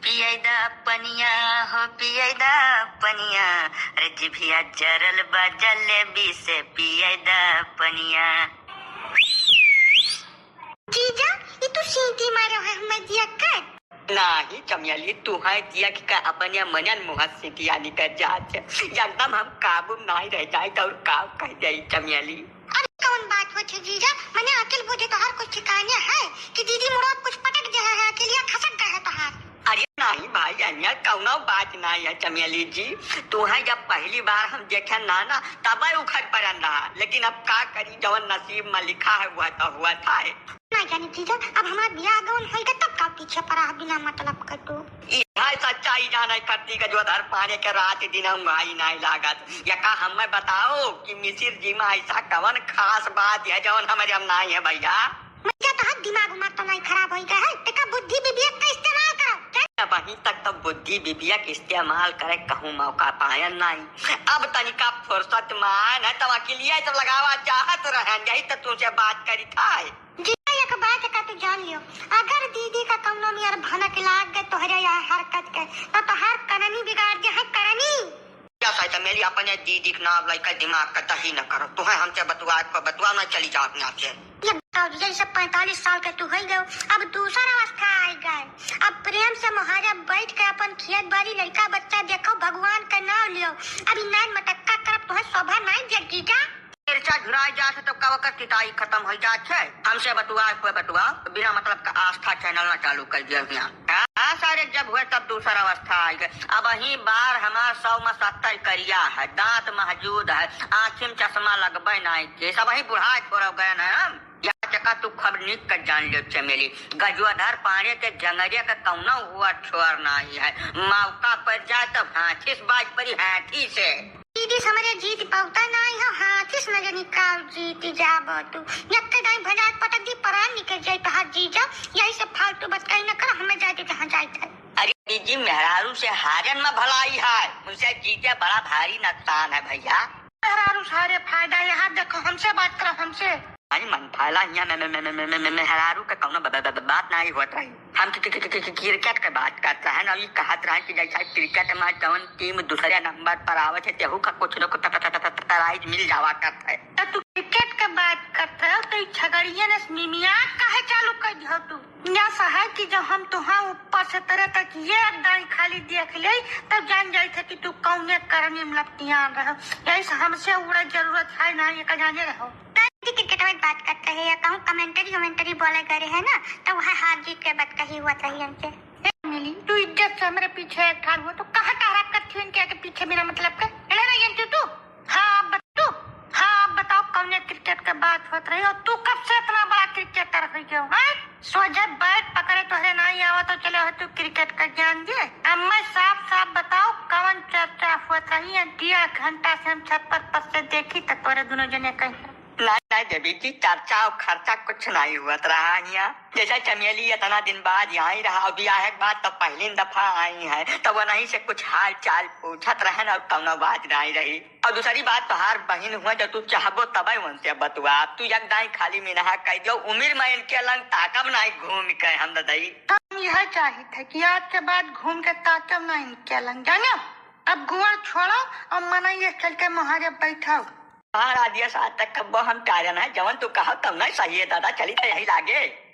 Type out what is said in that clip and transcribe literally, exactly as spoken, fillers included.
पियाई दा पनिया हो, पियाई दा पनिया, अरे जिभिया जरल बा जलेबी से, पियाई दा पनिया। जीजा, ई तू सीटी मारो है हमें दिया कर। नाही चमेली, तू है दिया कि का अपने मनन मुँह से दिया निकल जात है। एकदम हम काबू में नाही रह जाए तो और का कह जाई चमेली। अरे कौन बात होत है जीजा, मने अकिल बुद्धि तोहार कुछ ठिकाने है कि दीदी मुड़वा कुछ पटक दे है, अकिलिया खसक गए है तोहार। अरे नाही भाई, अन्य कौनो बात नाही है चमेली जी। तू है जब पहली बार हम देखे ना ना, तब उखड़ पड़न रहा, लेकिन अब का करी, जवन नसीब में लिखा है वह तो हुआ था है। ना जानी जीजा, अब हमार बियाह गवन होइगा तब का पीछे पड़ा है बिना मतलब का तू। ई है सच्चाई जाने करती का जो धर पाने के रात दिन हम भाई नाही लागत। या का हमें बताओ कि मिसिर जी में ऐसा कवन खास बात है जवन हमें जब नाही है भैया? भैया तोहार दिमाग उमाग तो नाही खराब होइगा है, तेका बुद्धि विवेक का इस्तेमाल करो। क्या? अबहीं तक तो बुद्धि विवेक इस्तेमाल करे कहूँ मौका पायन नाही। अब तनिका फुर्सत में आए न तब अकिलिया तो लगावा चाहत रहन, यही तो तुमसे बात करी था। जी, एक बात का तू जान लियो, अगर दीदी का कौनो नियर भनक लाग गए तोहरे यहाँ हरकत के, तो तोहार करनी बिगाड़ दे है, करनी। क्या सही तो मेरी अपने दीदी के नाम लइका दिमाग का दही न करो, तुम्हें हमसे बतुआ को बतुआ ना चली जाओ यहाँ से। ये बताओ, जैसे पैंतालीस साल के तू हो गए, अब दूसर अवस्था आई गए, अब प्रेम से मोहारे बैठ के अपन खेत बाड़ी लड़का बच्चा देखो, भगवान का नाम लियो, अब ई नाइन मटक्का करब तुम्हें शोभा नहीं दे जीजा। मिर्चा झुराई जात है, तब का ओकर तिताई खत्म हो जात है? हमसे बतुआ, कोई बतुआ, बिना मतलब का आस्था चैनल ना चालू कर दिया हियां। हाँ, सारे जब हुए तब दूसर अवस्था आई गए। अबहीं बार हमार सौ में सत्तर करिया है, दांत महजूद है, आँखी में चश्मा लगबे नाई के, सबहीं बुढ़ा छोड़ गए ना हम। या चका तू खबर निक कर जान ले चमेली, गजोधर पाणे के जंगरिया के कौनो हुआ छोर नाई है, मौका पर जाए तब हाथी से बाज पड़ी, हाथी से। दीदी हमरे जीत पौता नाही हो, हाथी से नजर निकाल जीत जाबो तू। यक्के दाई भजाक पटक दी, परान निकल जाई तोहार जीजा। यही से फालतू बात कहीं न कर, हमें जाए दे जहाँ जाए थे। अरे दीदी, मेहरारू से हारन में भलाई है, उनसे जीते बड़ा भारी नुकसान है भैया। मेहरारू सारे फायदा, यहाँ देखो, हमसे बात करो, हमसे। अरे मन फायला हियाँ में, में, में, में, में, में, में, मेहरारू का कौनो ब-, ब-, ब-, बात नाही होत रही। हम कि-, कि-, कि-, कि-, कि-, क्रिकेट के बात करत रहन, अउर ई कहत रहन कि जैसा क्रिकेट में जौन टीम दूसरे नंबर पर आवत है, तेहू का कुछ न कुछ त-, त-, त-, त-, त-, प्राइज मिल जावा करत है। त तू क्रिकेट के बात करत रहो, तो ई छगड़िया ने मिमिया काहे चालू कर दियो तू? या सहाय कि जब हम तुहाँ ऊपर से तरे तक ये अड्डाई खाली देख ले, तब जान जाई थे कि तू कौने करनी में लपटियान रहो। यही से हमसे उड़े जरूरत है ना, ये का जाने रहो। दीदी क्रिकेट में बात करते हैं या कहूँ कमेंट्री वमेंट्री बोले करे है ना, तो वह हार जीत के बात कही हुआ था हमसे। ए मिली, तू इज्जत से हमरे पीछे एक ठाड़ हो, तो कहाँ टहरा करती हो इनके आगे पीछे बिना मतलब के? एड़े रही जानती तू? हाँ, अब तू, हाँ, अब बताओ कौने क्रिकेट के बात होत रही हो? तू कब से इतना बड़ा क्रिकेटर हो गयो, हैं? सोझे बैट पकड़े तोहरे नाई आवा तो चले हो तू क्रिकेट का ज्ञान दे। अब मैं साफ साफ बताओ कौन चर्चा होत रही है? डेढ़ घंटा से हम छत पर पस से देखी तो तोरे दोनों जने कहीं। नहीं, नहीं देवी जी, चर्चा और खर्चा कुछ नहीं हुआ रहा हियाँ। जैसे चमेली इतना दिन बाद यहाँ ही रहा, अभी आए के बाद तो पहली दफा आई है, तो वो नहीं से कुछ हाल चाल पूछत रहन और कौनो बात नहीं रही। और दूसरी बात, तोहार बहिन हुआ, जब तू चाहबो तबे उनसे बतुआ, तू एक दाई खाली मिनहा कह दियो, उम्र में इनके लंग ताकब नहीं घूम के हम ददई। हम यह चाहित है कि आज के बाद घूम के ताकब ना इनके लंग, जानो? अब गुआर छोड़ो और मनई ये चल के मोहारे बैठाओ। महाराज, ये साथ तक कब्बो हम टारन है, जवन तू कहो तब नहीं सही है दादा, चली तो यही लागे।